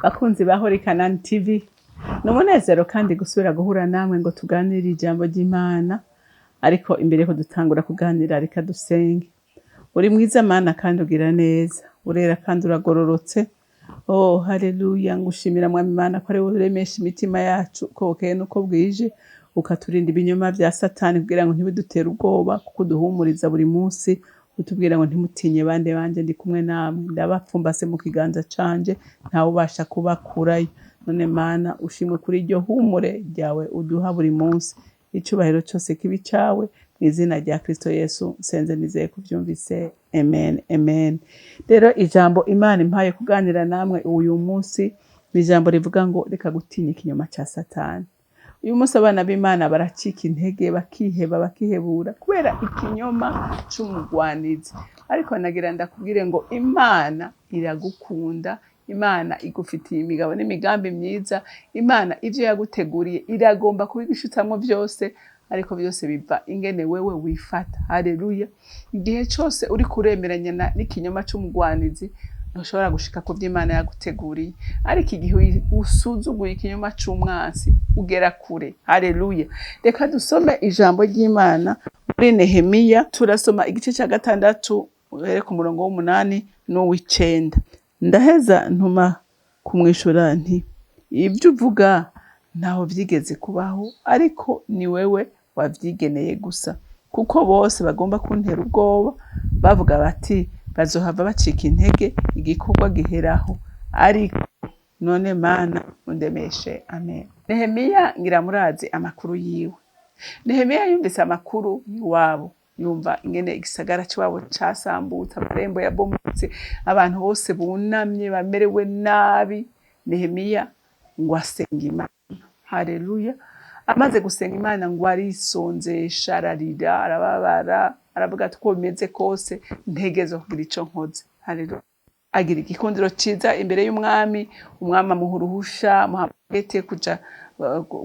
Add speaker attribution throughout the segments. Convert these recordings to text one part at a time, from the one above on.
Speaker 1: Bakunzi ba Holy Canaan TV, ni umunezero kandi gusubira guhura namwe ngo tuganire ijambo ry'Imana. Ariko imbere yuko dutangura kuganira, reka dusenge. Uri mwiza Mana kandi ugira neza, urera kandi uragororotse. Oh, haleluya! Ngushimira Mwami Mana ko ari wowe uremesha imitima yacu uko bukeye n'uko bwije, ukaturinda ibinyoma vya Satani kugira ngo ntibidutere ubwoba, kuko uduhumuriza buri munsi utubwira ngo: "Ntimutinye bande banje, ndi kumwe namwe, ndabapfumbase mu kiganza canje, ntawe ubasha kubakurayo." None Mana, ushimwe kuri iryo humure ryawe uduha buri munsi. Icubahiro cose kibe icawe, mu izina rya Kristo Yesu nsenze nizeye kuvyumvise, amen, amen. Rero ijambo Imana impaye kuganira namwe uyu munsi ni ijambo rivuga ngo: "Reka gutinya ikinyoma ca Satani." Uyu munsi abana b'Imana baracika intege, bakiheba, bakihebura kubera ikinyoma c'umugwanizi. Ariko nagira ndakubwire ngo Imana iragukunda, Imana igufitiye imigabo n'imigambi myiza. Imana ivyo yaguteguriye iragomba kubigushitamwo vyose, ariko byose biva ingene wewe wifata. Haleluya! Igihe cose uri kuremeranya n'ikinyoma c'umugwanizi, ntushobora gushika ku vyo Imana yaguteguriye. Ariko igihe usuzuguye ikinyoma c'umwansi, ugera kure. Haleluya! Reka dusome ijambo ry'Imana muri Nehemiya. Turasoma igice ca 6, uhere ku murongo w'8 n'uw'icenda. Ndaheza ntuma kumwishura nti: "Ibyo uvuga ntaho vyigeze kubaho, ariko ni wewe wavyigeneye gusa, kuko bose bagomba kuntera ubwoba bavuga bati: 'Bazohava bacika intege, igikorwa giheraho.' Ariko none Mana, undemeshe." Amen. Nehemiya, ngira murazi amakuru yiwe. Nehemiya yumvise amakuru y'iwabo, yumva ingene igisagara c'iwabo casambutse, amarembo yabomotse, abantu bose bunamye bamerewe nabi. Nehemiya ngo asenga Imana. Haleluya! Amaze gusenga Imana, ngo arisonzesha, ararira, arababara, aravuga ati: "Uko bimeze kose ntegerezwa kugira ico nkoze." Haleluya! Agira igikundiro ciza imbere y'umwami. Umwami amuha uruhusha, amuha amahete kuja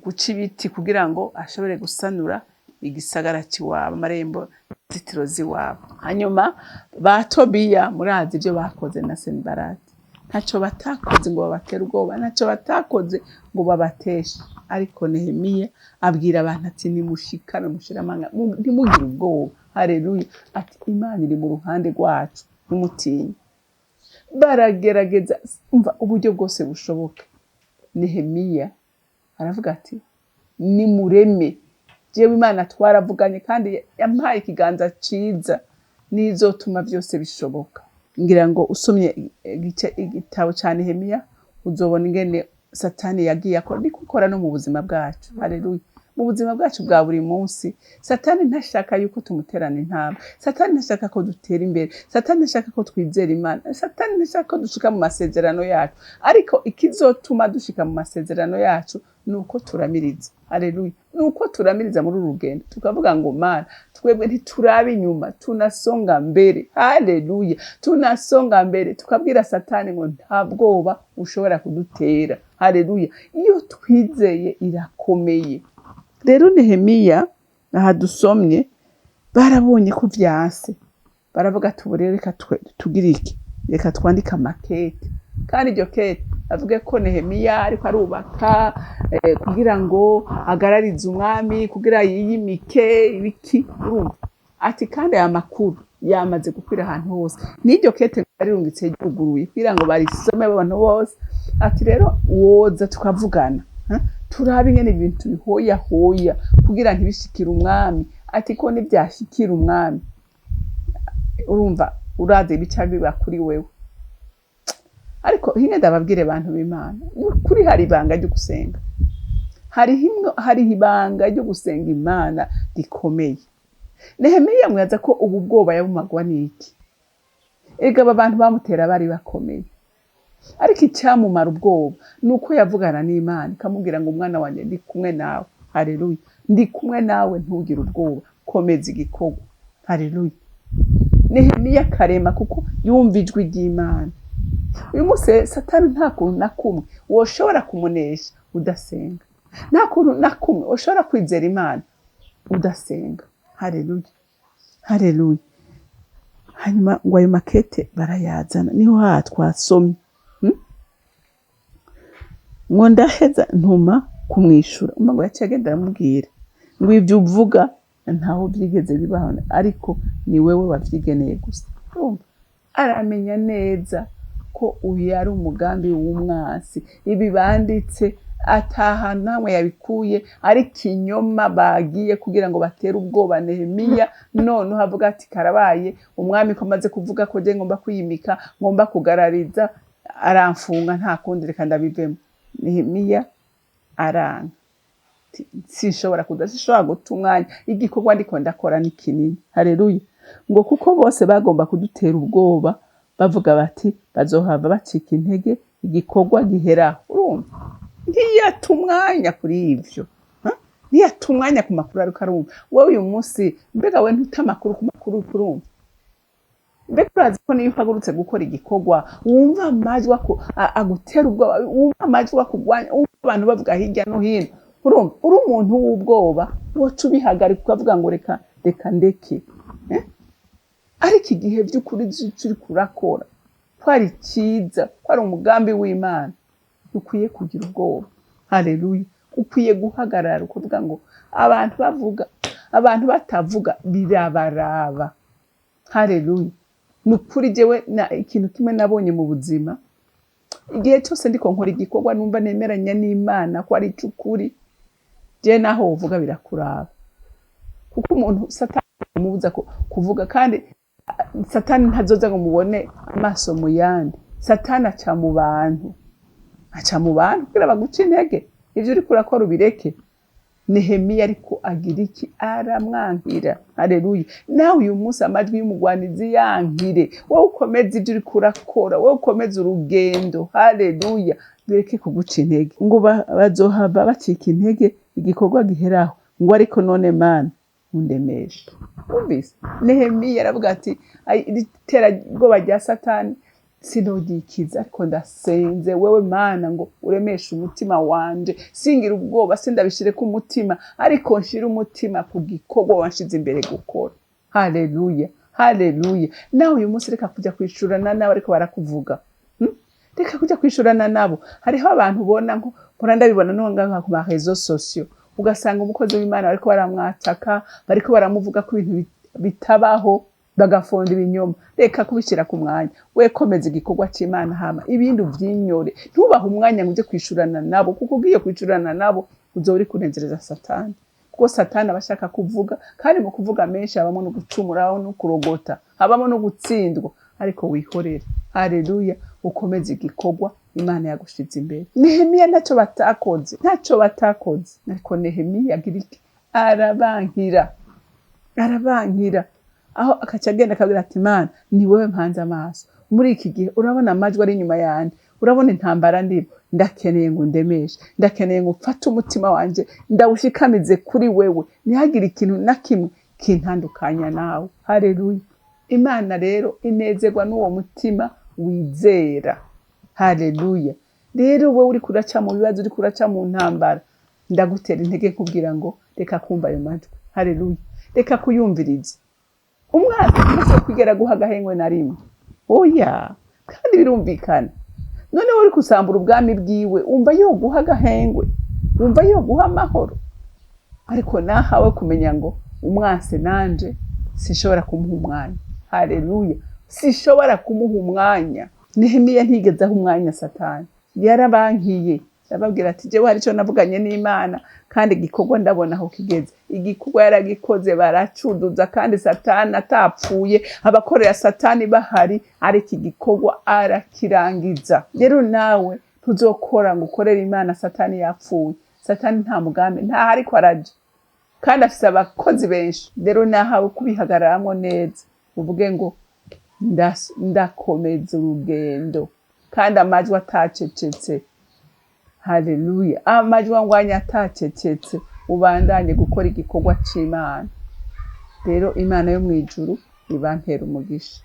Speaker 1: guca ibiti kugira ngo ashobore gusanura igisagara c'iwabo, amarembo, inzitiro z'iwabo. Hanyuma ba Tobiya, murazi ibyo bakoze na Senibarati. Ntaco batakoze ngo babatere ubwoba, ntaco batakoze ngo babateshe. Ariko Nehemiya abwira abantu ati: "Nimushikame, mushire amanga, ntimugire ubwoba." Haleluya! Ati: "Imana iri mu ruhande rwacu, ntimutinye." Baragerageza, umva, uburyo bwose bushoboka. Nehemiya aravuga ati: "Nimureme, jewe Imana twaravuganye kandi yampaye ikiganza ciza, nizotuma byose bishoboka." Ngira ngo usomye igice igitabo ca Nehemiya, uzobona ingene Satani yagiye akora, niko ukora no mu buzima bwacu. Haleluya! Mu buzima bwacu bwa buri munsi, Satani ntashaka yuko tumuterana intambwe, Satani ntashaka ko dutera imbere, Satani ntashaka ko twizera Imana, Satani ntashaka ko dushika mu masezerano yacu. Ariko ikizotuma dushika mu masezerano yacu ni uko turamiriza. Haleluya! Ni uko turamiriza muri uru rugendo, tukavuga ngo: "Mana, twebwe ntituraba inyuma, tunasonga mbere." Haleluya! Tunasonga mbere, tukabwira Satani ngo: "Nta bwoba ushobora kudutera." Haleluya! Iyo twizeye irakomeye. Rero Nehemiya, aha dusomye, barabonye ko vyanse, baravuga ati: "Ubu rero reka tugire iki? Reka twandike amakete, kandi iryo kete avuge ko Nehemiya ariko arubaka kugira ngo agararize umwami, kugira yiyimike ibiki." Urumva ati: "Kandi aya makuru yamaze gukwira ahantu hose." N'iryo kete rirungitse ryuguruye kugira ngo barisome abantu bose. Ati: "Rero woza tukavugana, turabe ingene ibintu bihoyahoya kugira ntibishikire umwami." Ati: "Ko nibyashikira umwami, urumva urazi ibica biba kuri wewe." Ariko hino ndababwire, bantu b'Imana, ni ukuri hari ibanga ryo gusenga, hariho ibanga ryo gusenga Imana rikomeye. Nehemiya mwaza ko ubu bwoba yabumagwa n'iki? Ega aba bantu bamutera bari bakomeye, ariko icyamumara ubwoba ni uko yavugana n'Imana ikamubwira ngo: "Umwana wanjye, ndi kumwe nawe." Haleluya! "Ndi kumwe nawe, ntugire ubwoba, komeza igikorwa." Haleluya! Nehemiya karema kuko yumva ijwi ry'Imana. Uyu munsi Satani nta kuntu na kumwe woshobora kumunesha udasenga, nta kuntu na kumwe ushobora kwizera Imana udasenga. Haleluya, haleluya! Hanyuma ngo ayo makete barayazana, niho ha twasomye. Ngo ndaheza ntuma kumwishura. Umva ngo yaciye agenda aramubwira ngo ibyo uvuga ntaho byigeze bibaho, ariko ni wewe wavyigeneye gusa. Urumva aramenya neza ko uyu ari umugambi w'umwansi, ibi banditse ataha namwe yabikuye, ari kinyoma bagiye kugira ngo batere ubwoba Nehemiya. None uhavuga ati karabaye, umwami ko amaze kuvuga ko je ngomba kwiyimika, ngomba kugarariza, aramfunga, nta kundi, reka ndabivemo. Nehemiya aranka, sinshobora kuza, sinshobora guta umwanya, igikorwa ndiko ndakora ni kinini. Haleluya. Ngo kuko bose bagomba kudutera ubwoba bavuga bati bazohava bacika intege igikorwa giheraho. Urumva ntiyata umwanya kuri ivyo, ha? Ntiyata umwanya ku makuru ariko arumva. Wowe uyu munsi mbega we ntuta amakuru ku makuru uriko urumva? Mbega urazi ko niyo uhagurutse gukora igikorwa wumva amajwi agutera ubwoba, wumva amajwi akugwanya, wumva abantu bavuga hirya no hino? Urumva uri umuntu w'ubwoba, woca ubihagarika ukavuga ngo reka reka ndeke, eh? Ariko igihe by'ukuri uri kurakora ko ari cyiza, ko ari umugambi w'Imana, ukwiye kugira ubwoba. Haleluya. Ukwiye guhagarara ukavuga ngo abantu bavuga, abantu batavuga, birabaraba. Haleluya. Ni ukuri jewe ikintu kimwe nabonye mu buzima, igihe cyose ndiko nkora igikorwa numva nemeranya n'Imana ko ari ic'ukuri, je naho wovuga birakuraba, kuko umuntu Satani amubuza kuvuga, kandi Satani ntazoza ngo mubone amaso mu yandi. Satani aca mu bantu, aca mu bantu kugira baguce intege, ivyo uriko urakora ubireke. Nehemiya ariko agira iki? Aramwankira. Haleluya. Nawe uyu munsi amajwi y'umugwanizi yankire, wowe ukomeze ivyo uriko urakora, wowe ukomeze urugendo. Haleluya. Bireke kuguca intege, ngo bazohava bacika intege igikorwa giheraho. Ngo ariko none Mana undemeshe. Wumvise Nehemiya aravuga ati iri terabwoba rya Satani sinogikiza, ariko ndasenze wewe Mana ngo uremeshe umutima wanje, singira ubwoba, sindabishire ku mutima, ariko nshire umutima ku gikorwa wanshize imbere gukora. Haleluya, haleluya. Nawe uyu munsi reka kujya kwishurana nabo ariko barakuvuga. Reka kujya kwishurana nabo. Hariho abantu ubona nko mpora ndabibona no ngaha ku ma réseaux sociaux, ugasanga umukozi w'Imana bariko baramwataka, bariko baramuvuga ko ibintu bitabaho, bagafonda ibinyoma. Reka kubishyira ku mwanya, we komeza igikorwa cy'Imana, hama ibindi uvyinyore. Ntubahe umwanya ngo uje kwishurana nabo, kuko ugiye kwishurana nabo uzoba uri kunezereza Satani, kuko Satani aba ashaka kuvuga, kandi mu kuvuga menshi habamo no gucumura, habamo no kurogota, habamo no gutsindwa. Ariko wihorere. Haleluya. Ukomeze igikorwa Imana yagushize imbere. Nehemiya ntacyo batakoze, ntacyo batakoze, ariko Nehemiya agira iki? Arabankira, arabankira. Aho akaca agenda akabwira ati Mana ni wowe mpanze amaso muri iki gihe, urabona amajwi ari inyuma yanjye, urabona intambara ndimo, ndakeneye ngo ndemeshe, ndakeneye ngo mfate umutima wanje ndawushikamize kuri wewe, ntihagire ikintu na kimwe kintandukanya nawe. Haleluya. Imana rero inezerwa n'uwo mutima wizera. Haleluya. Rero wowe uri kuraca mu bibazo, uri kuraca mu ntambara, ndagutera intege nkubwira ngo reka kumva ayo majwi. Haleluya. Reka kuyumviriza. Umwana ntashobora kwigera guha agahengwe na rimwe, oya. Kandi birumvikana, none uri kusambura ubwami bwiwe, wumva yoguha agahengwe? Wumva yoguha amahoro? Ariko nahawe kumenya ngo umwansi nanje sinshobora kumuha umwanya. Haleluya. Sinshobora kumuha umwanya. Nehemiya ntigeze aha umwanya Satani, yarabankiye, arababwira ati jewe hari icyo navuganye n'Imana, kandi igikorwa ndabona aho kigeze. Igikorwa yaragikoze, baracuduza, kandi Satani atapfuye, abakorera Satani bahari, ariko igikorwa arakirangiza. Rero nawe ntuzokora ngo ukorere Imana Satani yapfuye. Satani nta mugambi, ntaho ariko araja, kandi afise abakozi benshi. Rero nahawe kubihagararamo neza, uvuge ngo ndakomeza urugendo, kandi amajwi atacecetse. Haleluya. Amajwi angwanya atacecetse, ubandanye gukora igikorwa c'Imana. Rero Imana yo mw'ijuru ibampera umugisha.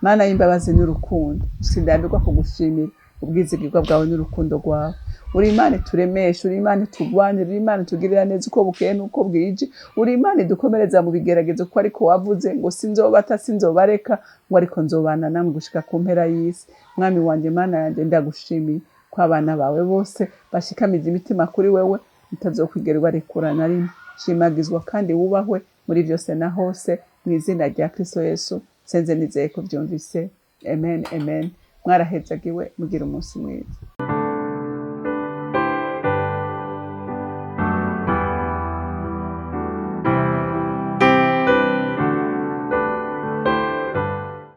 Speaker 1: Mana y'imbabazi n'urukundo, sindambirwa kugushimira ubwizigirwa bwawe n'urukundo rwawe. Uri Imana ituremesha, uri Imana itugwanira, uri Imana itugirira neza uko bukeye n'uko bwije, uri Imana idukomereza mu bigeragezo, kuko ariko wavuze ngo sinzobata, sinzobareka, ngo ariko nzobana namwe gushika ku mpera y'isi. Mwami wanje, Mana yanjye, ndagushimiye. Ko abana bawe bose bashikamiza imitima kuri wewe, utazokwigera ubarekura na rimwe. Shimagizwa kandi wubahwe muri byose na hose, mu izina rya Kristo Yesu senze nizeye ko byumvise. Amen, amen. Mwarahezagiwe, mugira umunsi mwiza.